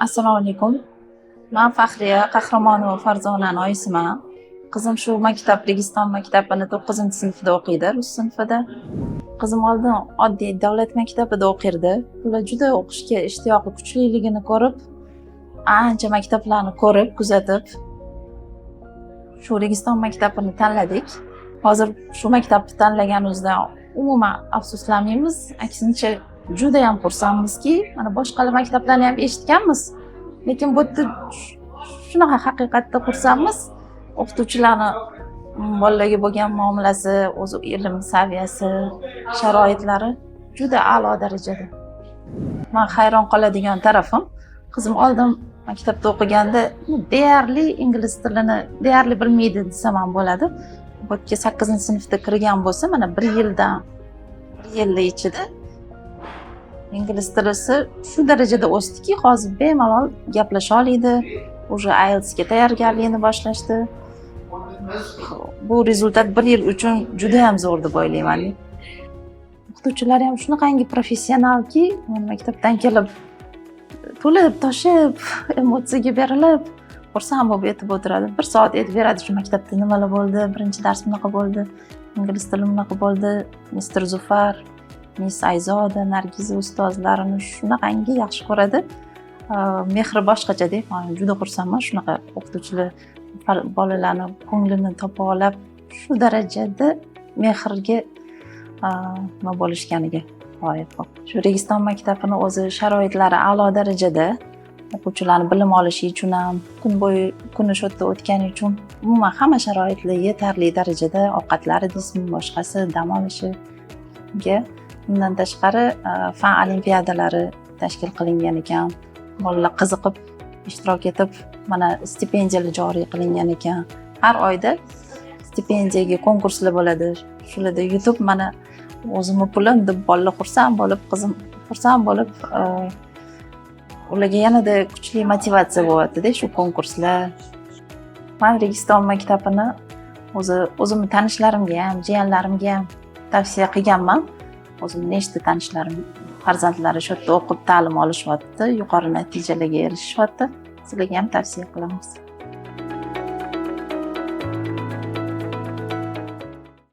Assalomu alaykum. Man Faxriya Qahramonova Farzonani oyisiman. Qizim shu maktab, Registon maktabini 9-sinfda o'qiydi, rus sinfida. Qizim oldin oddiy davlat maktabida o'qirdi. Ular juda o'qishga ishtiyoqi kuchliligini ko'rib, ancha maktablarni ko'rib, kuzatib, shu Registon maktabini tanladik. Hozir shu maktabni tanlaganimizdan umuman afsuslanmaymiz. Aksincha, judayam xursandmizki, mana boshqa maktablarni ham eshitganmiz. Lekin bu yerda shunaqa haqiqatda xursandmiz. O'qituvchilarni bolalarga bo'lgan muomalasi, o'zi ilm saviyasi, sharoitlari juda a'lo darajada. Man hayron qoladigan tarafim, qizim oldin maktabda o'qiganda deyarli ingliz tilini deyarli bilmaydi desam ham bo'ladi. Bu yerga 8-sinfda kirgan bo'lsa, mana bir yildan, bir yilni ichida ingliz tilisi shu darajada o'sdiki, hozir bemalol gaplasha oladi. Уже IELTSga tayyorgarlikni boshlashdi. Bu результат bir yil uchun judayam zo'r deb o'ylayman. O'qituvchilar ham shunaqangi professionalki, maktabdan kelib to'lib toshib, emotsiyaga berilib, xursand bo'lib aytib o'tiradi. Bir soat aytib beradi, shu maktabda nimalar bo'ldi, birinchi dars bunaqa bo'ldi, ingliz tili bunaqa bo'ldi, mister Zufar, miss Ayzoda, Nargiza ustozlarini shunaqangi yaxshi ko'radi. Mehri boshqachada. Man juda xursandman, shunaqa o'qituvchilar bolalarni ko'nglini topa olib, shu darajada mehrga nima bo'lishganiga loyiq. Shu Registon maktabini o'zi sharoitlari a'lo darajada, o'quvchilarni bilim olishi uchun ham, kun bo'yi kuni shu yerda o'tgani uchun umuman hamma sharoitlar yetarli darajada, ovqatlari deysizmi, boshqasi, dam olishiga. Undan tashqari, fan olimpiadalari tashkil qilingan ekan, bolalar qiziqib ishtirok etib, mana stipendiyalar joriy qilingan ekan. Har oyda stipendiyaga konkurslar bo'ladi. Shularda yutib, mana o'zimni pulim deb bolalar xursand bo'lib, qizim xursand bo'lib, ularga yanada kuchli motivatsiya bo'lyaptida shu konkurslar. Man Registon maktabini o'zi o'zimni tanishlarimga ham, jiyanlarimga ham tavsiya qilganman. O'zimni nechta tanishlarim farzandlari shu yerda o'qib, ta'lim olishyapti, yuqori natijalarga erishishyapti. Sizlarga ham tavsiya qilamiz.